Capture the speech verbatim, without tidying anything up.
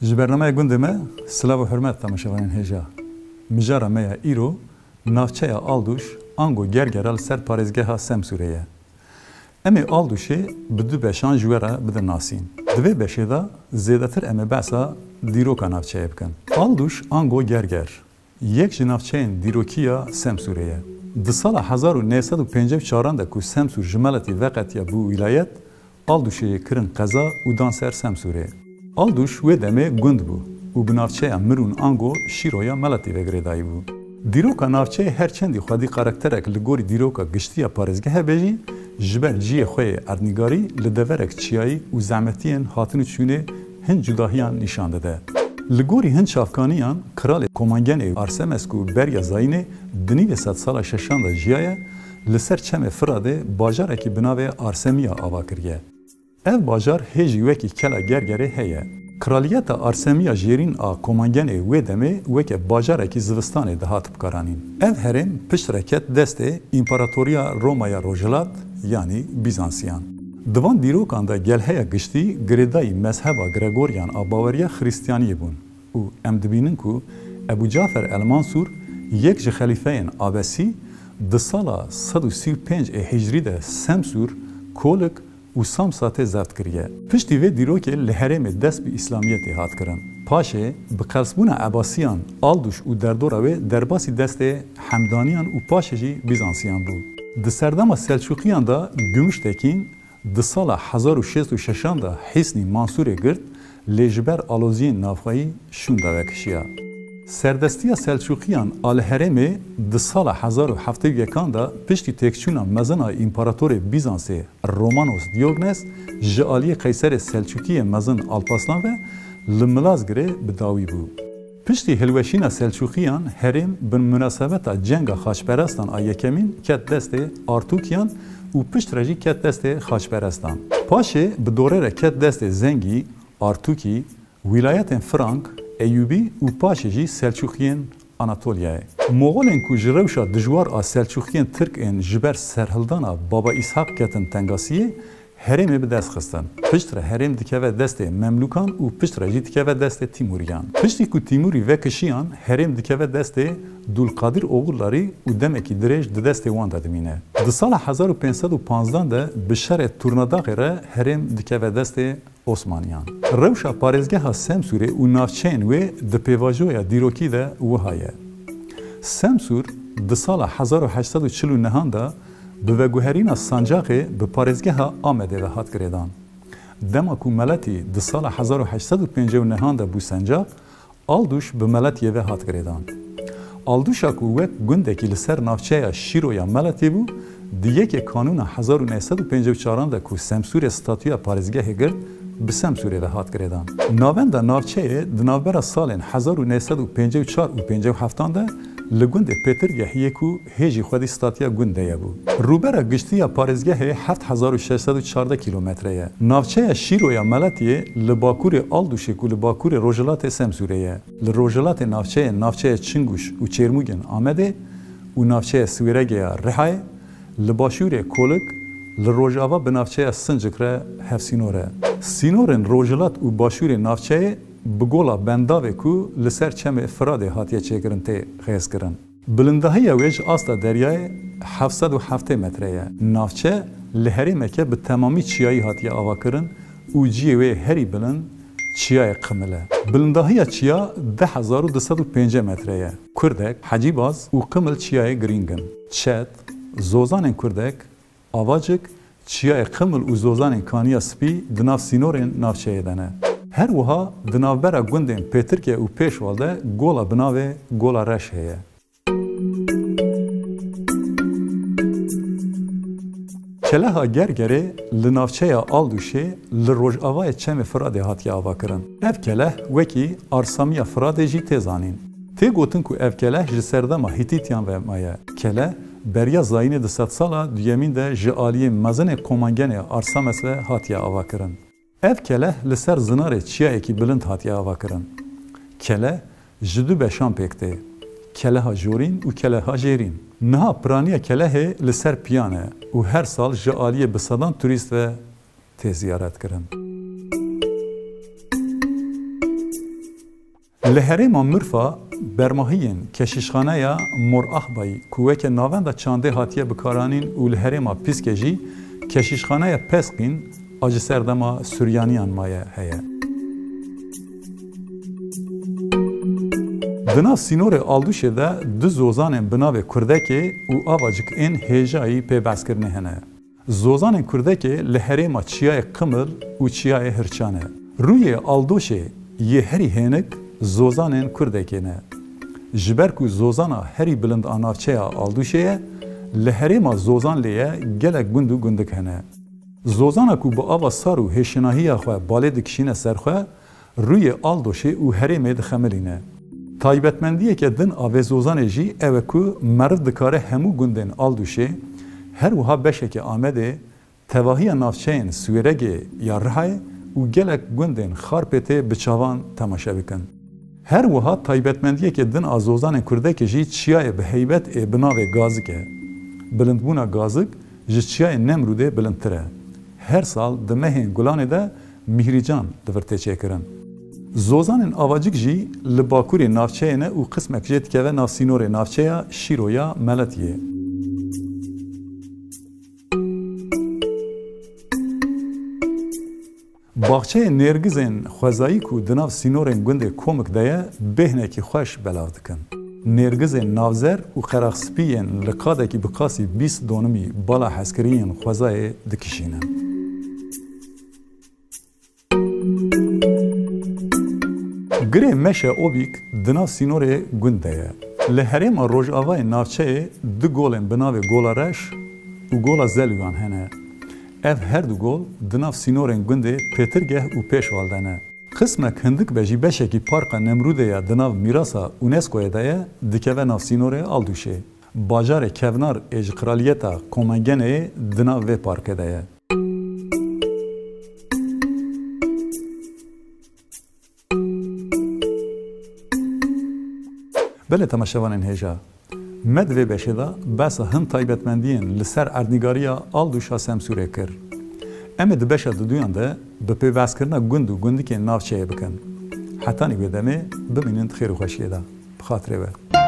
Ji bernameya gundê me, silav û hurmet temaşevanên hêja. Mijara me ya îro, navçeya Alduş, ango Gergera li ser parêzgeha Semsûrê ye. Em ê Alduşê bi du beşan ji we re bidin nasîn. Di vê beşê de zêdetir em ê behsa dîroka navçeyê bikin. Alduş ango Gerger, yek ji navçeyên dîrokî ya Semsûrê ye. Di sala hezar û neh sed û pêncî û çaran de ku Semsûr ji meletî veqetiya bû wîlayet, Alduşê yê kirin qeza û dan ser Semsûrê. Alduş wê demê gund bû û bi navçeya Mirûn ango Şîroya Meletî ve girêdayî bû. Dîroka navçeyê her çendî xwedî karakterek li gorî dîroka giştî ya parêzgehe be jî, ji ber cihê xwe yê erdnîgarî li deverek çiyayî û zehmetiyên hatin û çûnê hin cudahiyan nîşan dide. Li gorî hin çavkaniyan, Kralê Komangenê Arsemes ku beriya zayînê di nîvê sedsala şeşan de jiyaye, li ser çemê Firadê bajarekî bi navê Arsemiya ava kiriye. Ev bajar hê jî wekî kela Gergerê heye. Kraliyeta Arsemiya Jêrîn a Komangenê wê demê weke bajarekî zivistanê dihat bikaranîn. Ev herêm piştre ket destê Împaratoriya Romaya Rojhilat, yanî Bîzansiyan. Di van dîrokan de gelheya giştî girêdayî mezheba Gregoriyan a baweriya Xiristiyaniyê bûn û em dibînin ku Ebû Cafer el-Mansûr, yek ji xelîfeyên Abesî, di sala sed û sî û pênc ê Hicrî de Semsûr, Kolik û Samsa tê zebt kiriye. Piştî vê dîrokê li herêmê dest bi Îslamiyetê hat kirin. Paşê, bi qelsbûna Ebasiyan, Alduş û derdora wê derbasî destê Hemdaniyan û paşê jî Bîzansiyan bû. Di serdema Selçûqiyan de Gümüştekîn, di sala hezar û şêst û şeşan de Hîsnî Mansûrê girt, lê ji ber aloziyên navxweyî şûnda vekişiya. Serdestiya Selçûqiyan a li herêmê di sala hezar û heftê û yekan de piştî têkçûna mezin a Împaratorê Bîzansê Romanos Diognes ji aliyê Qeyserê Selçûkî yê Mezin Alpaslan ve li Milazgirê bi dawî bû. Piştî hilweşîna Selçûqiyan, herêm bi munasebeta cenga xaçperestan a yekemîn ket destê Artûkiyan û piştre jî ket destê xaçperestan. Paşê bi dorê re ket destê Zengî, Artûkî, wîlayetên Frank, Eyûbî û paşê jî Selçûqiyên Anatolyayê. Moxolên ku ji rewşa dijwar a Selçûqiyên Tirk ên ji ber serhildana Baba Îshaq ketin tengasiyê, herêmê bi dest xistin. Piştre herêm dikeve destê Memlûkan û piştre jî dikeve destê Tîmûriyan. Piştî ku Tîmûrî vekişiyan, herêm dikeve destê Dulqadir Oğullarî û demekî dirêj di destê wan de dimîne. Di sala hezar û pênc sed û panzdan de bi şerê Turnadaxê re herêm dikeve destê Osmaniyan. Rewşa parêzgeha Semsûrê û navçeyên wê di pêvajoya dîrokî de wiha ye. Semsûr di sala hezar û heşt sed û çil û nehan de bi veguherîna Sancaqê bi parêzgeha Amedê ve hat girêdan. Dema ku Meletî di sala hezar û heşt sed û pêncî û nehan de bû Sancaq, Alduş bi Meletiyê ve hat girêdan. Alduşa ku wek gundekî li ser navçeya Şîroya Meletê bû, di yekê Kanûna hezar û neh sed û pêncî û çaran de ku Semsûrê statûya parêzgehê girt, bi Semsûrê ve hat girêdan. Navenda navçeyê di navbera salên hezar û neh sed û pêncî û çar û pêncî û heftan de li gundê Pêtirgeh yê ku hê jî xwedî statiya gund de ye bû. Rûbera giştî ya parêzgehê heft hezar û şeş sed û çardeh kîlometre ye. Navçeya Şîroya Meletiyê li bakurê Alduşê ku li bakurê rojhilatê Semsûrê ye. Li rojhilatê navçeyên navçeya Çinguş û Çêrmûgên Amedê û navçeya Siwêregeya Rihayê, li başûrê Kolik, li rojava bi navçeya Sincik re hevsînor e. Sînorên rojhilat û başûrê navçeyê bi gola Bendavê ku li ser çemê Firadê hatiye çêkirin tê qêzkirin. Bilindahiya wê ji asta deryayê heft sed û heftê metre ye. Navçe li herêmeke bi temamî çiyayî hatiye avakirin û cihê wê herî bilind Çiyayê Qimil e. Bilindahiya çiya du hezar û du sed û pêncî metre ye. Kurdek, Hecîbaz û Qimil çiyayê girîng in. Çet, Zozanên Kurdek, Avacik, Çiyayê Qimil û Zozanên Kaniya Spî di nav sînorên navçeyê de ne. Her wiha di navbera gundên Pêtirke û Pêşwal de gola bi navê Gola Reş heye. Keleha Gergerê li navçeya Aldûşê li rojavayê Çemê Firadê hatiye avakirin. Ev keleh wekî Arsamiya Firadê jî tê zanîn. Tê gotin ku ev keleh ji serdema Hîtîtiyan ve maye. Keleh beriya zayînê di sedsala duyemîn de ji aliyê mezinê Komangenê Arsames ve hatiye avakirin. Ev keleh li ser zinarê çiyayekî bilind hatiye avakirin. Keleh ji du beşan pêk tê, Keleha Jorîn û Keleha Jêrîn. Niha piraniya kelehê li ser piyan e û her sal ji aliyê bi sedan turîst ve tê ziyaretkirin. Li herêma Mirfa bermahiyên keşîşxaneya Mor Ahbayî ku weke navenda çandê hatiye bikaranîn û li herêma Pîskê jî keşîşxaneya Pesqîn a ji serdema Suryaniyan maye heye. Di nav sînorê Aldûşê de du zozanên bi navê Kurdekê û Avacik ên hêjayî pê behskirinê hene. Zozanên Kurdekê li herêma Çiyayê Qimil û Çiyayê Hirçan e. Rûyê Aldoşê yê herî hênik zozanên Kurdekê ne. Ji ber ku zozana herî bilind a navçeya Aldûşê ye, li herêma zozan lê ye gelek gund û gundik hene. Zozana ku bi ava sar û hêşinahiya xwe balê dikişîne ser xwe, rûyê Aldoşê û herêmê dixemilîne. Taybetmendiyeke din a vê zozanê jî ew e ku meriv dikare hemû gundên Aldûşê, her wiha beşeke Amedê, tevahiya navçeyên Swêregê ya Rihayê û gelek gundên Xarpêtê bi çavan temaşe bikin. Her wiha taybetmendiyeke din a zozanên Kurdekê jî çiyayê bi heybet ê bi navê Gazik e. Bilindbûna Gazik ji çiyayê Nemrûdê bilindtir e. Her sal di mehên Gulanê de mîhrîcan di vir tê çêkirin. Zozanên Avacik jî li bakurê navçeyê ne û qismek jê dikeve nav sînorê navçeya Şîro ya Meletiyê. Baxçeyê nêrgizên xwezayî ku di nav sînorên gundê Komik de ye, bêhnekî xweş belav dikin. Nêrgizên navzer û qeraxspî yên li qadekî bi qasî bîst donimî bala hezkiriyên xwezayê dikişînin. Girê Meşe Obîk di nav sînorê gund de ye. Li herêma rojavayê navçeyê du golên bi navê Gola Reş û Gola Zelûyan hene. Ev her du gol di nav sînorên gundê pêtirgeh û pêşwal de ne. Qismek hindik be jî beşekî Parka Nemrûdê ya di nav mîrasa UNESCOyê de ye, dikeve nav sînorê Aldûşê. Bajarê kevnar ê ji Qraliyeta Komengeneyê di nav vê parkê de ye. Belê temaşevanên hêja, me di vê beşê de behsa hin taybetmendiyên li ser erdnîgariya Aldûşa Semsûrê kir. Em ê di beşa duduyan de bi pêbehskirina gund û gundikên navçeyê bikin. Hetanî wê demê bimînin di xêr û xweşiyê de. Bi xatirê we.